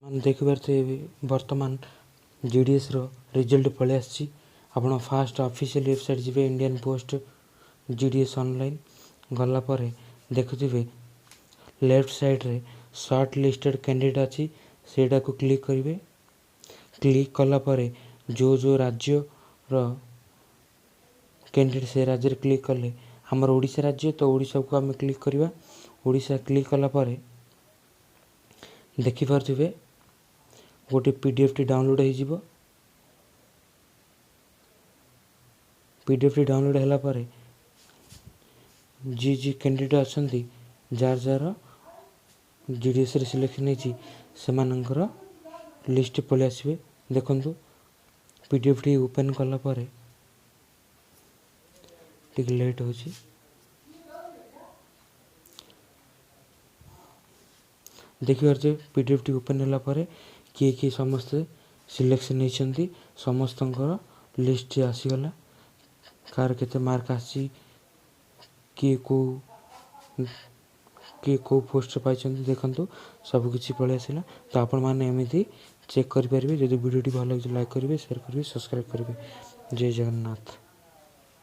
ଦେଖିପାରୁଥିବେ, ବର୍ତ୍ତମାନ ଜିଡ଼ିଏସ୍ର ରେଜଲ୍ଟ ପଳେଇ ଆସିଛି। ଆପଣ ଫାଷ୍ଟ ଅଫିସିଆଲ୍ ୱେବସାଇଟ୍ ଯିବେ, Indian post GDS online. ଗଲା ପରେ ଦେଖୁଥିବେ ଲେଫ୍ଟ ସାଇଡ଼୍ରେ ସର୍ଟ ଲିଷ୍ଟେଡ଼ କ୍ୟାଣ୍ଡିଡେଟ୍ ଅଛି, ସେଇଟାକୁ କ୍ଲିକ୍ କରିବେ। କ୍ଲିକ୍ କଲା ପରେ ଯେଉଁ ଯେଉଁ ରାଜ୍ୟର କ୍ୟାଣ୍ଡିଡେଟ୍ ସେ ରାଜ୍ୟରେ କ୍ଲିକ୍ କଲେ, ଆମର ଓଡ଼ିଶା ରାଜ୍ୟ ତ ଓଡ଼ିଶାକୁ ଆମେ କ୍ଲିକ୍ କରିବା। ଓଡ଼ିଶା କ୍ଲିକ୍ କଲା ପରେ ଦେଖିପାରୁଥିବେ ଗୋଟେ ପିଡ଼ିଏଫ୍ଟି ଡାଉନଲୋଡ଼୍ ହେଇଯିବ। ପିଡ଼ିଏଫ୍ଟି ଡାଉନଲୋଡ଼୍ ହେଲା ପରେ ଯିଏ ଯିଏ କ୍ୟାଣ୍ଡିଡେଟ୍ ଅଛନ୍ତି, ଯାହାର ଯାହାର ଜିଡ଼ିଏସ୍ରେ ସିଲେକ୍ସନ୍ ହେଇଛି, ସେମାନଙ୍କର ଲିଷ୍ଟ ପଳେଇ ଆସିବେ। ଦେଖନ୍ତୁ, ପିଡ଼ିଏଫ୍ଟି ଓପେନ୍ କଲା ପରେ ଟିକେ ଲେଟ୍ ହେଉଛି। ଦେଖିପାରୁଥିବେ ପିଡ଼ିଏଫ୍ଟି ଓପେନ୍ ହେଲା ପରେ କିଏ କିଏ ସମସ୍ତେ ସିଲେକ୍ସନ୍ ହେଇଛନ୍ତି, ସମସ୍ତଙ୍କର ଲିଷ୍ଟ ଆସିଗଲା। କାହାର କେତେ ମାର୍କ ଆସିଛି, କିଏ କେଉଁ ପୋଷ୍ଟରେ ପାଇଛନ୍ତି, ଦେଖନ୍ତୁ ସବୁକିଛି ପଳେଇ ଆସିଲା। ତ ଆପଣମାନେ ଏମିତି ଚେକ୍ କରିପାରିବେ। ଯଦି ଭିଡ଼ିଓଟି ଭଲ ଲାଗିଛି, ଲାଇକ୍ କରିବେ, ସେୟାର କରିବେ, ସବସ୍କ୍ରାଇବ୍ କରିବେ। ଜୟ ଜଗନ୍ନାଥ।